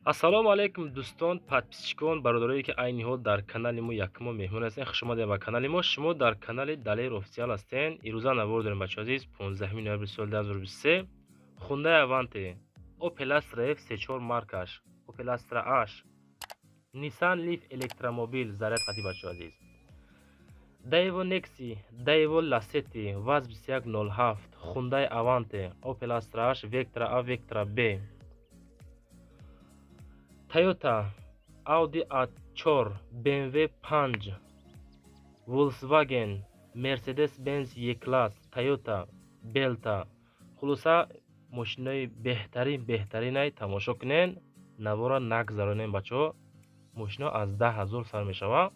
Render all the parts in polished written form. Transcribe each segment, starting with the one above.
Ассалому алайкум, дӯстон, подписчикон, бародарое, ки айни ҳол дар канали мо якумо меҳмон ҳастен. Хушомадед ба канали мо. Шумо дар канали Далер Официал ҳастен. Ирӯза навор дорем, бачаҳо азиз, 15 ноябри соли 2023. Хундай Аванте, Opel Astra F 34 маркаш, Opel Astra H, Nissan Leaf электромобил заряд қати, бачаҳо азиз, Daewoo Nexi, Daewoo Lacetti, ВАЗ 2107, Hyundai Avante, Opel Astra H, Vectra A, Vectra B, Toyota, Audi A4, BMW 5, Volkswagen, Mercedes-Benz E-Class, Toyota Belta. Хулоса, мошинои беҳтарин, беҳтаринай тамошо кунен, навора нагзаронен, бачаҳо. Мошино аз 10 000 сар мешава,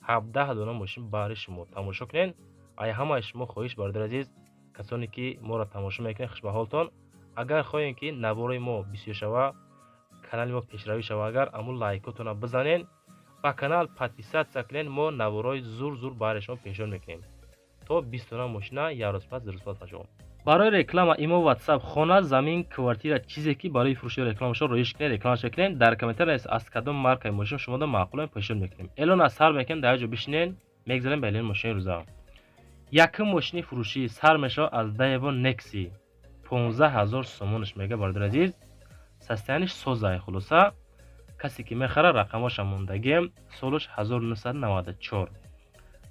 17 дона мошин баҳри шумо, тамошо кунен. Ай ҳамаи шумо хоҳиш, бародари азиз, касоне ки моро тамошо мекунед, хушбаҳолтон. Агар хоҳем, ки наворои мо бисёр шава, канали мо пешравӣ шава, агар аму лайкотона бизанен, ба канал подписаться кунен, мо наворои зур зур баҳри шумо пешниҳод мекунем, то 20 дона мошина як рӯз пас, 2 рӯз пас, бачаҳо. Барои реклама имо, WhatsApp, хона, замин, квартира, чизе ки барои фурӯши рекламашо роиш кунед, рекламаша кунед. Дар комментария аз кадом маркаи мошин шумода маъқулам, пешниҳод мекунем. Эълон аз сар мекунем, дар ҷо бишинен, мегзарем ба эълони мошини рӯза. Якум мошини фурӯшӣ сар мешавад аз Daewoo Nexi, 15 000 сомонаш мега, бародари азиз. Состояниш созай. Хулоса, касе ки мехара, рақамоша мондагием. Солаш 1994,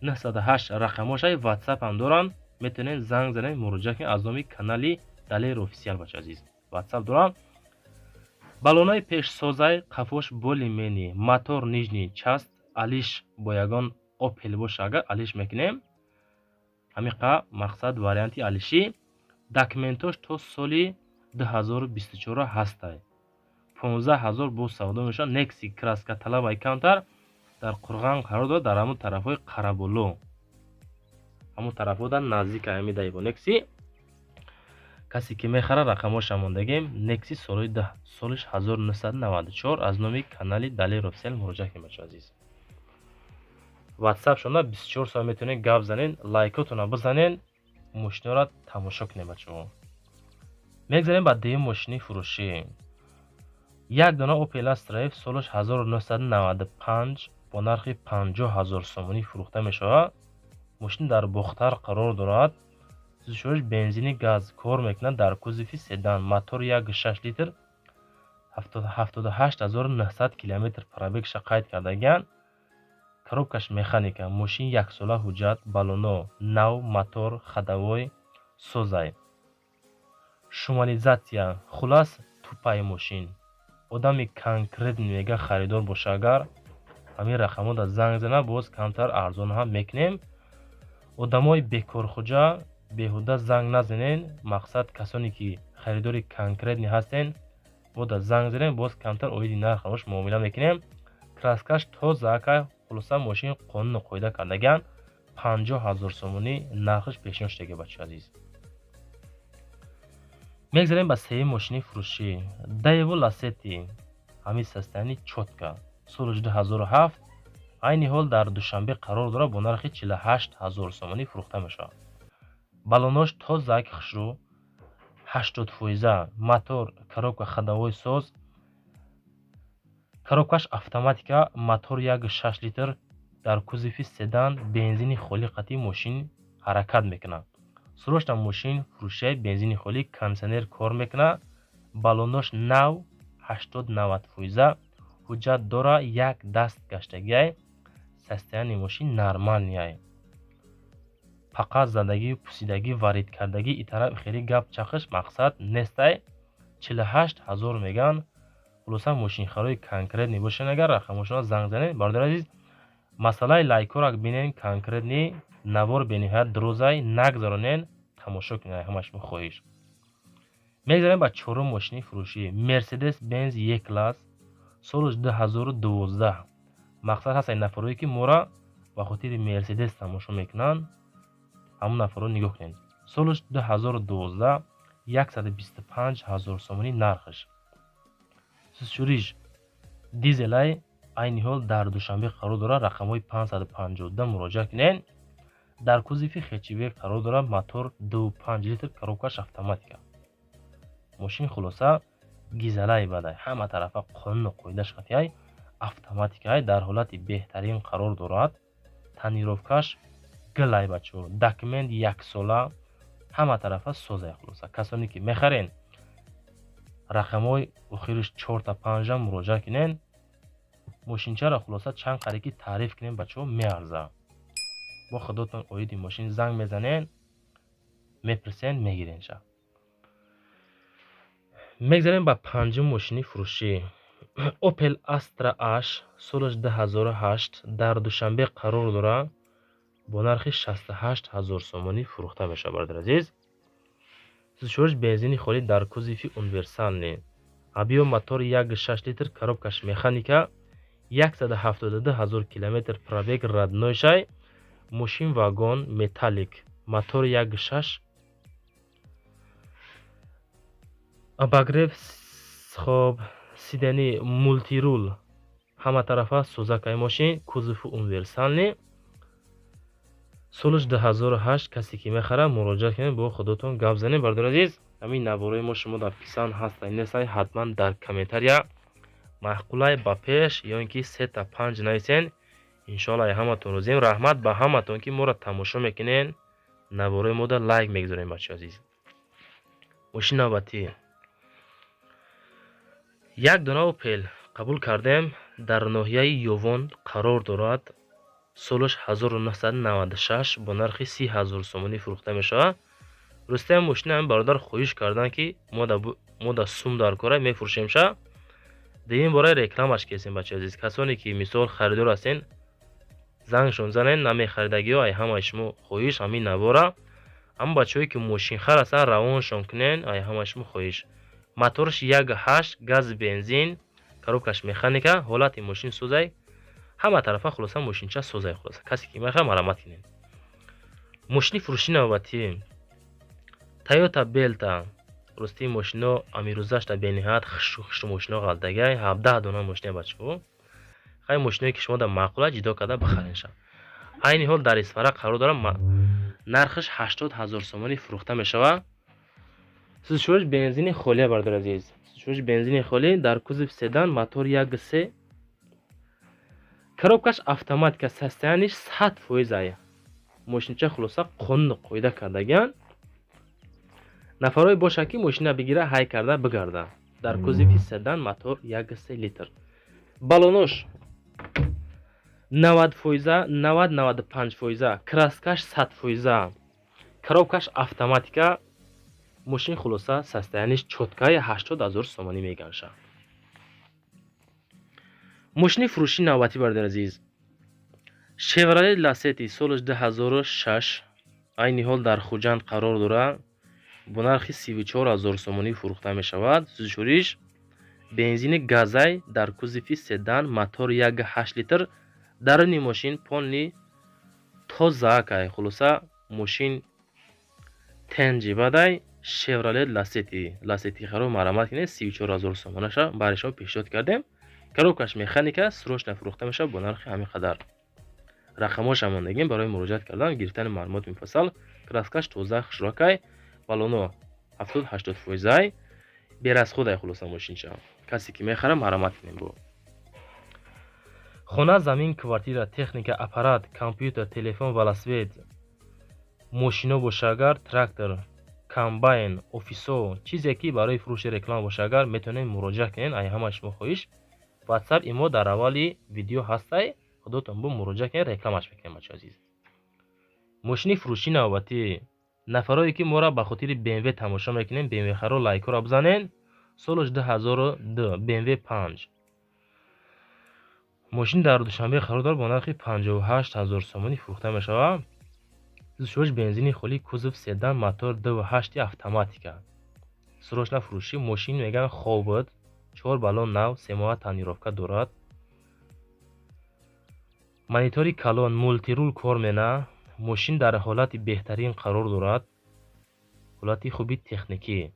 908 рақамошай, WhatsApp ҳам доранд, метавонед занг занед, муроҷиат кунед аз номи канали Далер Офисиал. Бача азиз, WhatsApp дорам. Балонаи пешсозай, қафош более-менее, мотор нижний часть алиш бо ягон Опел боша, агар алиш мекунем, ҳамиқа мақсад варианти алишӣ. Документош то соли 2024 ҳастай. 15 000 боз савдо мешавад. Некси краска талабай камтар. Дар Қурған қарор дорад, дар ҳамун тарафҳои Қараболо, ҳамун тарафҳо дар наздика ҳами Daewoo Некси. Касе ки мехара, рақамоша мондагем. Некси солиш 1994. Аз номи канали Далер Офисиал муроҷиат кунед, бачаҳо азиз. WhatsApp шона 24 соат метавонед гап занед. Лайкотона бизанед, мошиноро тамошо кунед, бачаҳо. Мегзарем ба дуюм мошини фурӯшӣ. Як дона Opel Astra F, солаш 1995, бо нархи 50 000 сомонӣ фурӯхта мешавад. Мошин дар Бохтар қарор дорад. Сӯзишвориш бензини, газ кор мекунад. Дар кузови седан, мотор 1,6 литр, 78 900 километр пробегша қайд кардагианд. Коробкаш механика. Мошин яксола ҳуҷҷат, балоно нав, мотор, ходовой созай, шумализатсия. Хулас, тупай мошин. Одами конкретный мега харидор боша, агар ҳамин рақамҳода занг зана, боз камтар арзон ҳам мекунем. Одамои бекорхуҷа беҳуда занг назанен. Мақсад, касоне ки харидори конкретный ҳастен, бода занг занем, боз камтар оиди нархаш муомила мекунем. Краскаш тоза ака. Хулоса, мошин қонуну қоида кардагианд. 50 000 сомонӣ нархаш пешниҳод шудаги, бачаҳо азиз. Мегзарем ба сеюм мошини фурӯшӣ. Daewoo Lacetti, ҳамин состояние чётко, соли 2007, айни ҳол дар Душанбе қарор дорад, бо нархи 48 000 сомонӣ фурӯхта мешавад. Балонош тозаак, хушрӯ, 80%, мотор, коробка ходовой соз, коробкаш автоматика, мотор 1,6 литр, дар кузови седан, бензини холӣ қатъи мошин ҳаракат мекунад. Срочно мошин фурӯшияи, бензини холӣ, кондитсионер кор мекунад, балонош нав, 80-90 фоиза, ҳуҷҷат дора, як даст гаштагиай. Состояние мошин нормальныйай, фақат задагӣ, пусидагӣ, варид кардагӣ и тараф хеле гап чақиш мақсад нестай. 48 000 мегӯянд. Хулоса, мошинхарои конкретный бошен, агар рақамошона занг занед. Бародари азиз, масъалаи лайкҳоро бинен, конкретный навор бениҳоят дурӯзай, нагзаронен, тамошо кунед, ҳамаш хоҳиш. Мегзарем ба чорум мошини фурӯшӣ. Мерседес Бенз Е класс, соли 2012. Мақсад, ҳастанд нафарое, ки моро ба хотири Мерседес тамошо мекунанд, ҳамон нафарро нигоҳ кунед. Соли 2012, 125 000 сомонӣ нархаш. Сӯзишвориш дизелай. Айни ҳол дар Душанбе қарор дорад, рақамҳои 552 муроҷиат кунед. Дар кузови хэтчбек қарор дорад, мотор 2,5 литр, коробкаш автоматика. Мошин, хулоса, Гизалай бадай, ҳама тарафа қонуну қоидаш қатъиай, автоматикай, дар ҳолати беҳтарин қарор дорад. Тонировкаш гилай, бачаҳо, документ яксола, ҳама тарафа созай. Хулоса, касоне ки мехарен, рақамҳои охириш чорта панҷа муроҷиат кунен. Мошинчаро, хулоса, чанд қаре ки таъриф кунем, бачаҳо, меарза. Бо худотон оиди мошин занг мезанен, мепурсен, мегиренша. Мегзарем ба панҷум мошини фурӯшӣ. Opel Astra H, солаш 2008, дар Душанбе қарор дорад, бо нархи 68 ҳазор сомонӣ фурӯхта мешавад. Бародари азиз, сӯзишвориш бензини холӣ, дар кузови универсальный, объём мотор 1,6 литр, коробкаш механика, 172 ҳазор километр пробег, родной шай. Мошин вагон металлик, мотор 1,6, обогрев, хоб, сиденье, мультируль, ҳама тарафа сӯзакаи мошин, кузови универсальный, солаш 2008. Касе ки мехарад, муроҷиат кунед, бо худотон гап занед. Бародари азиз, ҳамин навораи мо шумо дар писанд ҳастай, нестай, ҳатман дар комментария маъқулай ба пеш ё ин ки сета панҷ нависен. Иншоалло, ҳаматон розием. Раҳмат ба ҳаматон, ки моро тамошо мекунен, навораи мода лайк мегузорем. Бачаи азиз, мошини навбатӣ, як дона Опел қабул кардем, дар ноҳияи Ёвон қарор дорад, солаш 1996, бо нархи 30 ҳазор сомонӣ фурӯхта мешавад. Ростиам, мошини ҳамин бародар хоҳиш карданд, ки мо да сум дар кора, мефурӯшемша. Дуюм бора рекламаш кесем. Бачаи азиз, касоне ки, мисол, харидор ҳастен, зангшон занен. Намехаридагиҳо, ай ҳамаи шумо хоҳиш, ҳамин навора ҳама бачаҳое ки мошинхар ҳастанд, равоншон кунен. Ай ҳамаи шумо хоҳиш. Мотораш 1,8, газ, бензин, коробкаш механика, ҳолати мошин созай, ҳама тарафа, хулоса, мошинча созай. Хулоса, касе ки мехоҳад, марҳамат кунед. Мошини фурӯши навбатӣ, Тойота Белта. Ростии, мошино амирӯзашта бениҳоят хушу хушу мошино ғалтагиай, 17 дона мошина, бачаҳо. Хай, мошиное ки шумо дар маъқула, ҷидо карда бихаренша. Айни ҳол дар Исфара қарор дорам, нархаш 80 ҳазор сомонӣ фурӯхта мешавад. Сӯзишвориш бензини холия, бародари азиз, сӯзишвориш бензини холӣ, дар кузов седан, мотор 1,3, коробкаш автоматика, состояниш 100% ая. Мошинча, хулоса, қонуну қоида кардагиан. Нафарое бошад, ки мошина бигира, ҳай карда бигарда. Дар кузови седан, мотор 1,3 литр, балонош 90%, 90, 95%, краскаш 100%, коробкаш автоматика. Мошин, хулоса, состояниш чёткай, 80 ҳазор сомонӣ меганша. Мошини фурӯши навбатӣ, бародари азиз, Шевроле Ласети, солаш 2006, айни ҳол дар Хуҷанд қарор дорад, бо нархи 34 ҳазор сомонӣ фурӯхта мешавад. Сӯзишвориш бензини газай, дар кузови седан, мотор 1,8 литр. Даруни мошин полный тозаакай. Хулоса, мошин тенҷи бадай. Шевроле Ласети, Ласети харо марҳамат кунед, 34 ҳазор сомонаша барои шумо пешниҳод кардем. Коробкаш механика, срочно фурӯхта мешавад бо нархи ҳамин қадар. Рақамҳоша мондагем барои муроҷиат кардан, гирифтани маълумоти муфассал. Краскаш тоза, хушракай, балоно 70, 80 фоизай, берасходай. Хулоса, мошинча касе ки мехара, марҳамат кунем. Бо хона, замин, квартира, техника, аппарат, компютер, телефон, велосипед, мошино боша агар, трактор, комбайн, офисо, чизе ки барои фурӯши реклама боша агар, метавонед муроҷиат кунед. Ай ҳамаи шумо хоҳиш, Ватсап имо дар аввали видео ҳастай, худотон бо муроҷиат кунед, рекламаш мекунем. Бачаи азиз, мошини фурӯши навбатӣ. Нафарое ки моро ба хотири БМВ тамошо мекунем, БМВ харо лайкҳоро бизанед. Солаш 2002, БМВ 5, мошин дар Душанбе қарор дорад, бо нархи 58 ҳазор сомонӣ фурӯхта мешавад. Сӯзишвориш бензини холӣ, кузов седан, мотор 2,8, автоматика. Срочно фурӯшӣ. Мошин, мегӯянд, хоб буд, чор баллон нав, семоҳа тонировка дорад, монитори калон, мультируль кор мена. Мошин дар ҳолати беҳтарин қарор дорад, ҳолати хуби техникӣ.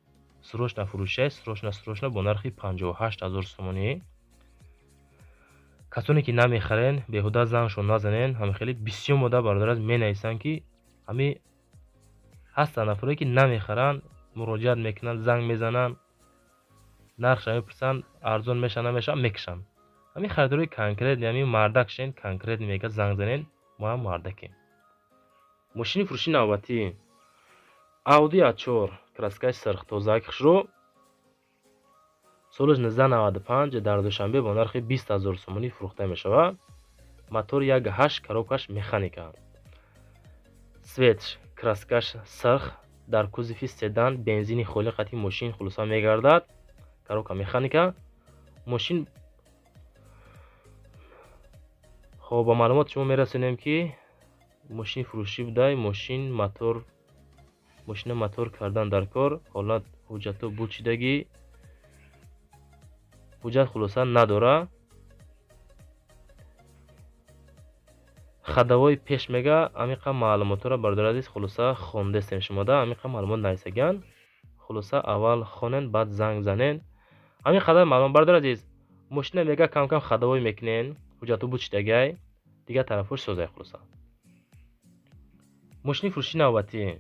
Срочно фурӯшай, срочно, срочно, бо нархи 58 ҳазор сомонӣ. Касоне ки намехарен, беҳуда зангшон назанен. Ҳами хеле бисёр мода, бародараз, менависанд, ки ҳами ҳастанд нафаре, ки намехаранд, муроҷиат мекунанд, занг мезананд. Нархша мепурсанд, арзон меша намеша, мекушанд. Ҳамин харидорои конкретный, ҳамин мардак шен, конкретный мега занг занен, мо ҳам мардакем. Мошини фурӯши навбатӣ Audi A4, краскаи сирх, тозаак, хушрӯ, соли 1995 дар Душанбе бо нархи 20 000 сомонӣ фурӯхта мешавад. Мотори 1.8, коробкаш механика. Цвет краскаш сирх, дар кузови седан, бензини холӣ қати мошин хулоса мегардад. Коробка механика. Мошин. Хоб, ба маълумот шумо мерасонем, ки мошини фурӯшӣ будай, мошин мотор, мошина мотор кардан дар кор, ҳолат ҳуҷҷатҳо бучидагӣ, ҳуҷҷат хулоса надора. Ходовой пеш мега, амиқа маълумотҳоро, бародари азиз, хулоса хондестем шумода, амиқа маълумот нависаган. Хулоса, аввал хонен, баъд занг занен. Ҳамин қадар маълумот, бародари азиз. Мошина мега кам-кам ходовой мекунен, ҳуҷҷатҳо бучидагай, дигар тарафҳош созай хулоса. Мошини фурӯши навбатӣ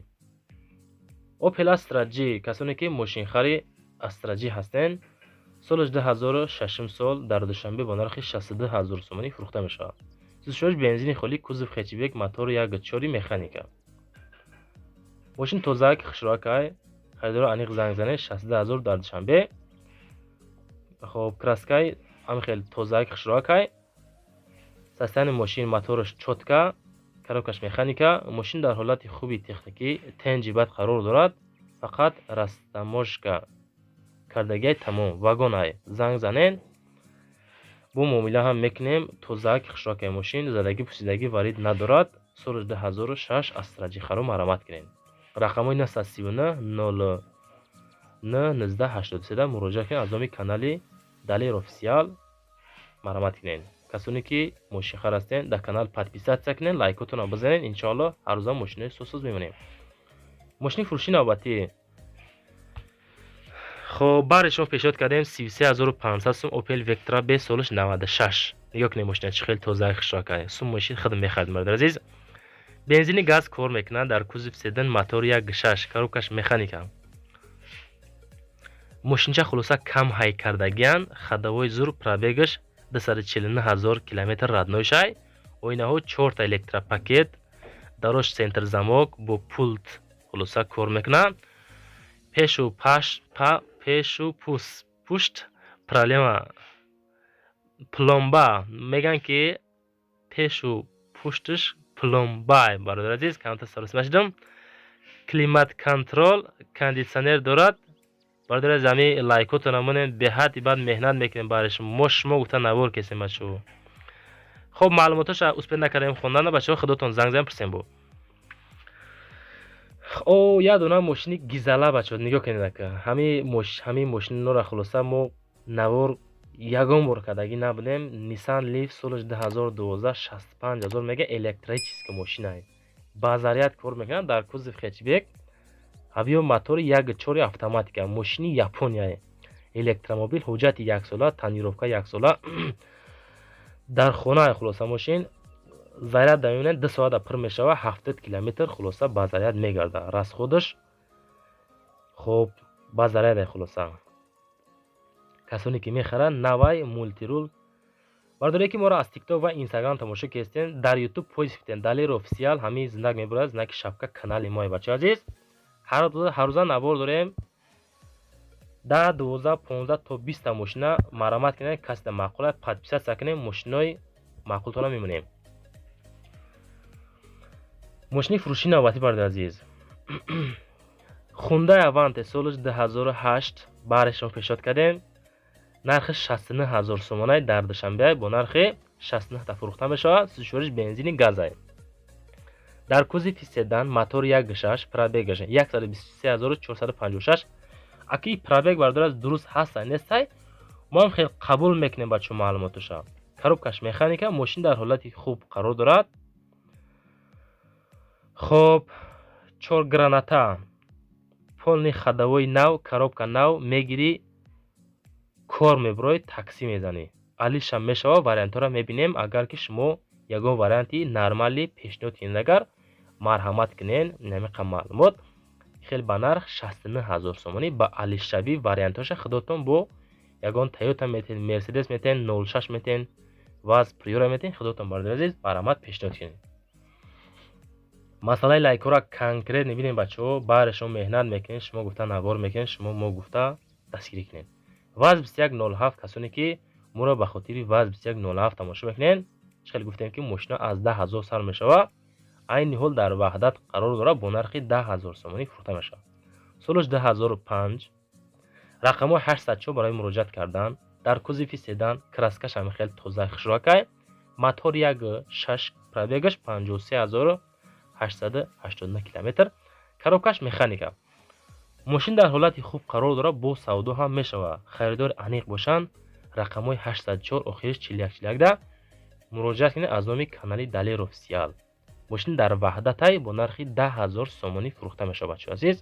Opel Astra G. Касоне ки мошинхари Astra G ҳастен, соли 2006 сол дар Душанбе бо нархи 62 000 сомонӣ фурӯхта мешавад. Сӯзишвориш бензини холӣ, кузов хэтчбек, мотори 1.4, механика. Мошин тозаак, хушрӯакай, харидоро аниқ занг занед, 62 000 дар Душанбе. Хоб, краскай ҳам хел тозаак, хушрӯакай. Состояние мошин, мотораш чётко, коробкаш механика, мошин дар ҳолати хуби техникӣ, тенҷи бад қарор дорад, фақат растаможка кардагиай, тамом, вагонай. Занг занен, бо муомила ҳам мекунем. Тозаак, хушрӯакай мошин, задагӣ пусидагӣ варид надорад. Соли 2006 Astra G харо марҳамат кунед. Рақамҳои 939 09 1983 муроҷиат кунед, аз номи канали Далер Офисиал марҳамат кунед. Касоне ки мошинхар ҳастен, дар канал подписаться кунед, лайкотонро бизанед, иншоалло ҳар рӯза мошинои созсоз мемонем. Мошини фурӯши навбатӣ. Хоб, бари шумо пешниҳод кардем 33 500 сум Opel Vectra B, солиш 96. Нигоҳ кунед, мошина чӣ хеле тоза, хушрӯакай. Сум мошин худ мехарид, бародари азиз. Бензини газ кор мекунад, дар кузов седан, мотор 1.6, коробкаш механика. Мошинча хулоса кам ҳай кардагиян, ходовой зур, пробегаш 249 000 километр родной шай. Оинаҳо чорта электропакет, дарош центр замок бо пулт хулоса кор мекунад. Пешу паш па пешу пус пушт проблема пломба меган, ки пешу пушташ пломбай, бародари азиз, камтар саросима шудам. Климат контроль, кондитсионер дорад. Бародари азиз, ҳами лайкотона монем, беҳад баъд меҳнат мекунем барои шумо. Мо шумо гуфта навор кесем, бачаҳо. Хоб, маълумотоша успеть накардем хондан, бачаҳо, худотон занг занем, пурсем бо. О, як дона мошини гизала, бачаҳо, нигоҳ кунед ака. Ҳамин мошинора хулоса мо навор ягон бор кардагӣ набудем. Nissan Leaf, солаш 2012, 65 000 мега, электрическая мошинай. Ба заряд кор мекунад, дар кузов хэтчбек. Авио мотори 1.4, автоматика, мошини Японияе. Электромобил, ҳуҷҷати яксола, тонировка яксола. Дар хона хулоса мошин заряд мемонад, 2 соата пур мешавад, 70 километр хулоса ба заряд мегардад. Расходаш хоб ба заряде хулоса. Касоне ки мехаранд, навай, мультируль. Бародаре ки моро аз ТикТок ва Инстаграм тамошо кестен, дар Ютуб поиск кунед Далер Офисиал, ҳамин знак мебурад, знаки шапка, канали мои, бачаҳо азиз. Ҳар рӯза навор дорем, 10, 12, 15 то 20 мошина. Марҳамат кунед, касе маъқула, подписаться кунед, мошинои маъқултона мемонем. Мошини фурӯши навбатӣ, бародари азиз, Хундай Аванте, солаш 2008, бари шумо пешниҳод кардем. Нархи 69 000 сомонай, дар Душанбе бо нархи 69 та фурӯхта мешавад. Сӯзишвориш бензини газай. Дар кузови седан, мотор 1.6, пробегаш 123 456. Аки пробег, бародар, дуруст ҳастай нестай, мо ҳам хел қабул мекунем, бачаҳо, маълумотоша. Коробкаш механика, мошин дар ҳолати хуб қарор дорад. Хоб, чор граната, полный ходовой нав, коробка нав, мегирӣ, кор мебурои, таксӣ мезанӣ. Алиша мешава, вариантҳоро мебинем. Агар ки шумо ягон варианти нормалӣ пешниҳод кунед, агар марҳамат кунед, намиқа маълумот хел ба нарх 69 000 сомонӣ, ба алишавӣ вариантҳоша худотон бо. Ягон Toyota метен, Mercedes метен, 06 метен, ВАЗ Приора метен, худотон бародари азиз, марҳамат пешниҳод кунед. Масъалаи лайкҳоро конкрет мебинем бачаҳо, баъре шумо меҳнат мекунед, шумо гуфта навор мекунед, шумо мо гуфта дастгирӣ кунед. ВАЗ 2107 касоне ки моро ба хотири ВАЗ 2107 тамошо мекунед, чӣ хеле гуфтем ки мошина аз 10 000 сар мешавад, айни ҳол дар Ваҳдат қарор дорад, бо нархи 10 000 сомонӣ фурӯхта мешавад. Солаш 2005, рақамҳои 804 барои муроҷиат кардан, дар кузови седан, краскаш ҳам хеле тоза хушрӯакай, мотор 1,6, пробегаш 53 889 километр, коробкаш механика. Мошин дар ҳолати хуб қарор дорад, бо савдо ҳам мешавад. Харидори аниқ бошанд, рақамҳои 804 охириш 4141 да муроҷиат кунед аз номи канали Далер Офисиал. Мошин дар Ваҳдатай бо нархи 10 000 сомонӣ фурӯхта мешавад, бачаҳо азиз.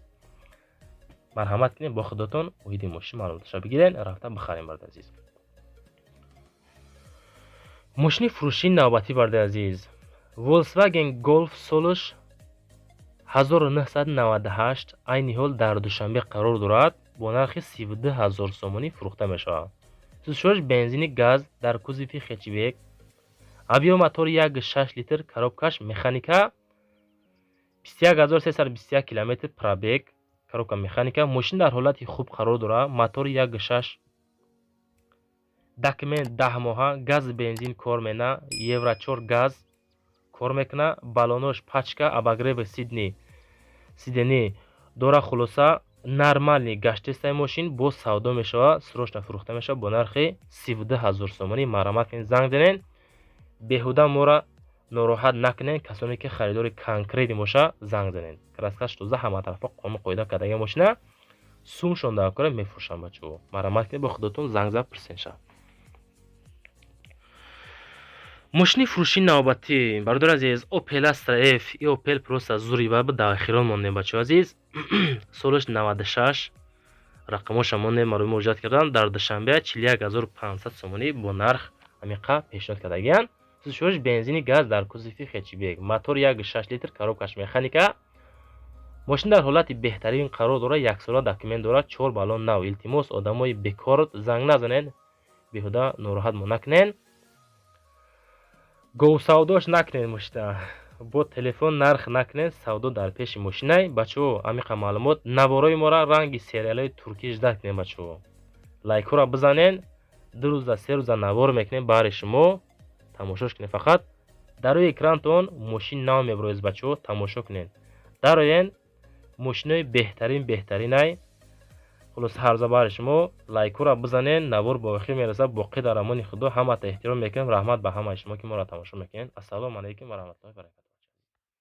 Марҳамат кунед, бо худотон оиди мошин маълумоташа бигиред, рафта бихарем, бародари азиз. Мошини фурӯшии навбатӣ, бародари азиз, Volkswagen Golf, солаш 1998, айни ҳол дар Душанбе қарор дорад, бо нархи 32 000 сомонӣ фурӯхта мешавад. Сӯзишвориш бензини газ, дар кузови хэтчбек, объём мотори 1,6 литр, коробкаш механика, 21321 километр пробег, коробка механика. Мошин дар ҳолати хуб қарор дорад, мотори 1,6, документ 10 моҳа, газ бензин кор мена, евро 4 газ кор мекунад, баллонош пачка, обогреви сиденье дора. Хулоса, нормальный гаштестай мошин, боз савдо мешавад, срочно фурӯхта мешавад бо нархи 32 000 сомонӣ. Марҳамат кунед, занг занед, беҳуда моро нороҳат накунед. Касоне ки харидори конкретӣ боша, занг занед. Краскаш тоза, ҳаматарафа қонун қоида кардаги мошина, сумшон дар кора мефурӯшанд, бачаҳо. Марҳамат кунед, бо худотон занг зад пурсен шав. Мошини фурӯшии навбатӣ, бародари азиз, Opel Astra F. И Opel просто зури ба дар охирон мондем, бачаҳо азиз. Солаш 96, рақамоша мондем барои муроҷиат кардан. Дар Душанбе 41 500 сомонӣ бо нарх амиқа пешниҳод кардагиянд. Сӯзишвориш бензини газ, дар кузови хэтчбек, мотор 1,6 литр, коробкаш механика. Мошин дар ҳолати беҳтарин қарор дорад, яксола документ дорад, чор баллон нав. Илтимос, одамои бекор занг назанед, беҳуда нороҳат мо накунед, говсавдош накунед, мошина бо телефон нарх накунед, савдо дар пеши мошинай. Бачаҳо, амиқа маълумот, наворои мора ранги сериалҳои туркӣ ждать кунед, бачаҳо, лайкҳоро бизанед. 2 рӯза, 3 рӯза навор мекунем баҳри шумо, тамошош кунед. Фақат дар рӯи экрантон мошин нав мебироед, бачаҳо, тамошо кунед, дароен, мошинои беҳтарин беҳтаринай. Хулоса, ҳарза баҳри шумо лайкҳоро бизанед, навор ба охир мерасад. Боқӣ дар амони Худо, ҳамата эҳтиром мекунем. Раҳмат ба ҳамаи шумо, ки моро тамошо мекунед. Ассалому алайкум ва раҳматуллоҳи баракатуҳ.